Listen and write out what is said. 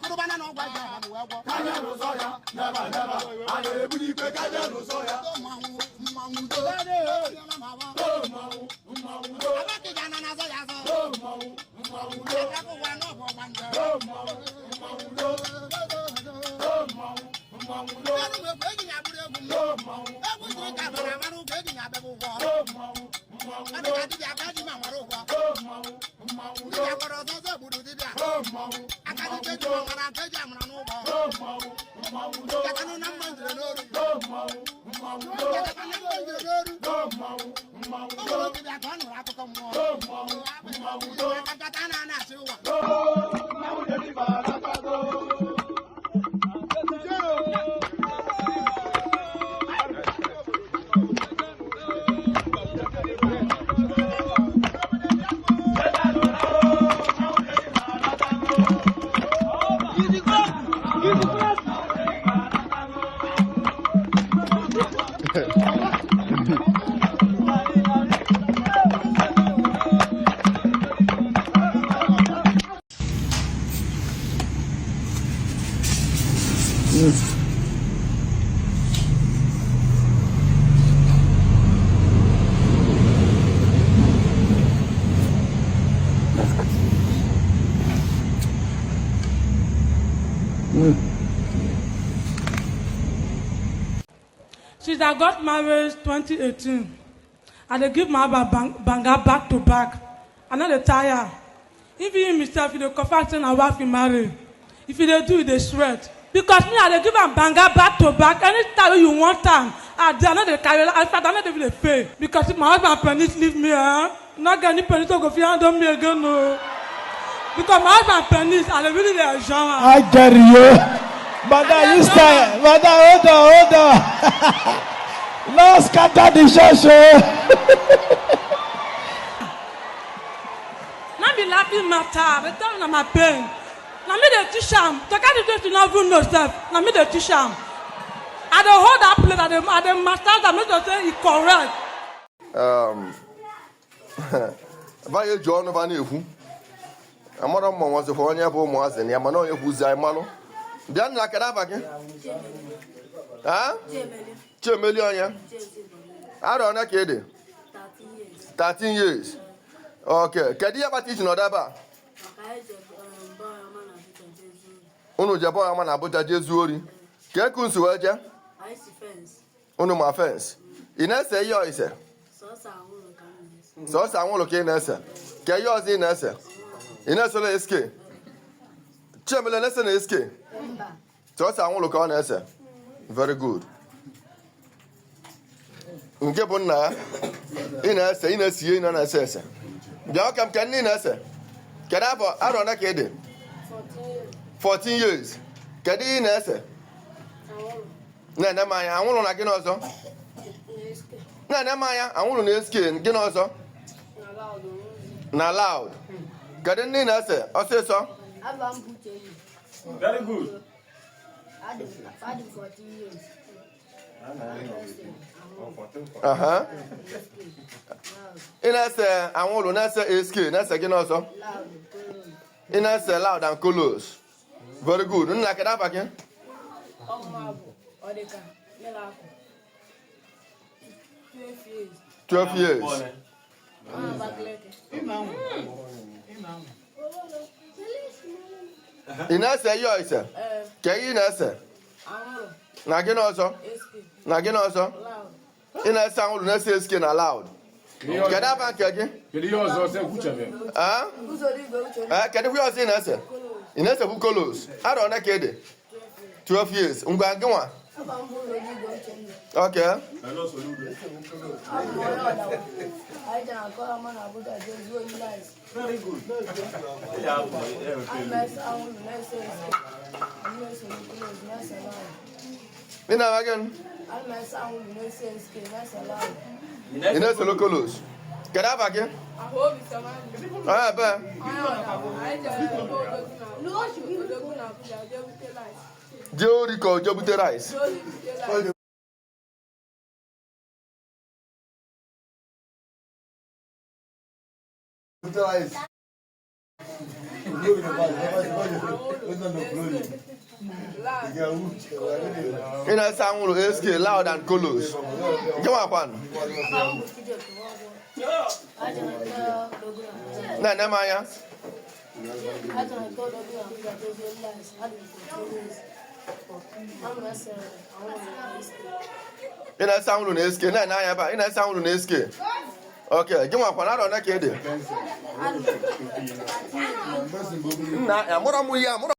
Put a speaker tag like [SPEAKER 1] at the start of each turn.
[SPEAKER 1] Akụrụbana na ọgwụ aja ọbara wee gwọ. Mmanwụ mmanwụ do. Abakịga na na-azọ ya azọ. Akụkọ ụwa na ọbụ ọgba nje. Ọrụ m egwu eji ya bụrụ egwu m. Egwu jiri ka bara amara ụgwọ eji ya abịa ụgwọ. Ọ dị ka dibịa aka ji ma mara ụgwọ. Dibịa gwara ọzọ ọzọ gburu dibịa. Aka dibịa eji ma mara aka eji amara n'ụgbọ. Nketanụ na mma njire n'oru. Nketanụ na mma njire n'oru. O nwere dibịa ka ọ nụrụ akụkọ mmụọ. Aka nkata na-ana asị ụwa.
[SPEAKER 2] Since I got married 2018, I dey give my husband banga back to back. I no dey tire. If he himself, he dey confess say na wife he marry. If he dey do, he dey sweat. Because me, I dey give am banga back to back. Anytime wey you want am, I dey, I no dey carry. In fact, I no dey even dey pay. Because if my husband penis leave me, eh, no get any penis wey go fit handle me again, no. Because my husband penis, I dey really dey enjoy am.
[SPEAKER 3] I get you. Madam, you style. Madam, hold on, hold on. No scatter the church. Oh.
[SPEAKER 2] Na be laughing matter. They tell me na my pain. Na me dey teach am. To get the place you no even know sef. Na me dey teach am. I dey hold that plate. I dey massage am make sure say e correct.
[SPEAKER 4] Va ya eji ọnụ va na-ekwu amara mma nwazikwa onye bụ ụmụazị na ya mana onye kwuzi anyị malụ. Bịa nna, kedu afa gị? Ha? Chiemeli. Onye arọ one ka ị dị? 13 years. Ok, kedu ihe kpata iji nọdụ ebe a? Unu jebe ọma na Abuja jee zuo ori ka eku nsi wee jee? Unu ma fence. Ị na-ese ihe ise? Sọsọ anwụrụ ka ị na-ese? Ka ihe ọzọ ị na-ese? Ị na-esere SK? Chiemele na-ese na SK? Sọsọ anwụrụ ka ọ na-ese. Very good. Nke bụ nna ya, ị na-ese, ị na-ese ihe ị na-ese ese. Bịa ka m ke nne, ị na-ese. Kedu afọ, arọ ole ka ị dị? 14 years. Kedu ihe ị na-ese? Na-ene m anya. Anwụrụ na gịnị ọzọ? Na-ene m anya. Anwụrụ na SK, gịnị ọzọ? Na loud. Kedu ndị ị na-ese? Ọsịsọ.
[SPEAKER 5] Very good.
[SPEAKER 6] Adị 14 years.
[SPEAKER 4] Aha. Ị na-ese anwụrụ, na-ese SK, na-ese gịnị ọzọ? Ị na-ese loud and colos. Very good. Nna, kedu afa gị?
[SPEAKER 6] Ọmụ bụ Ọdịka Miracle. 12 years.
[SPEAKER 4] 12 years.
[SPEAKER 6] Ọ Abakaliki.
[SPEAKER 4] Ị na-ese ihe ise?
[SPEAKER 6] Ee.
[SPEAKER 4] Ka ihe ị na-ese?
[SPEAKER 6] Anwụrụ.
[SPEAKER 4] Na gịnị ọzọ?
[SPEAKER 6] SK.
[SPEAKER 4] Na gịnị ọzọ?
[SPEAKER 6] Loud.
[SPEAKER 4] Ị na-ese anwụrụ, na-ese SK na loud. Kedu afa nke gị?
[SPEAKER 5] Kedu ihe ọzọ sị ekwuchebe?
[SPEAKER 4] Ah? Ee, kedu ihe ọzọ ị na-ese? Ị na-esekwu kolos. Arọ one ka ị dị? 12 years. Ngwa, gị nwa. Ok.
[SPEAKER 6] Abụ m onye Ọdawa. Anyị jere akọ ama na Abuja jee zuo ohi rice. Ana m ese anwụrụ, na-ese SK, na-ese close, na-ese loud.
[SPEAKER 4] Ị na-ama gịnị?
[SPEAKER 6] Ana m ese anwụrụ, na-ese SK, na-ese loud.
[SPEAKER 4] Ị na-esolo kolos. Kedu afa gị? Onye ebe? Jee ori ka o jee bute rice? Bute rice. Ị na-ese anwụrụ SK loud and colos. Gị nwakwanụ? Na-ene m anya. Ị na-ese anwụrụ na SK, na-ene anya ebe a. Ị na-ese anwụrụ na SK. Ok, gị nwakwanụ, arọ ole ka ị dị? Nna, amụrọ m ihe, amụrọ.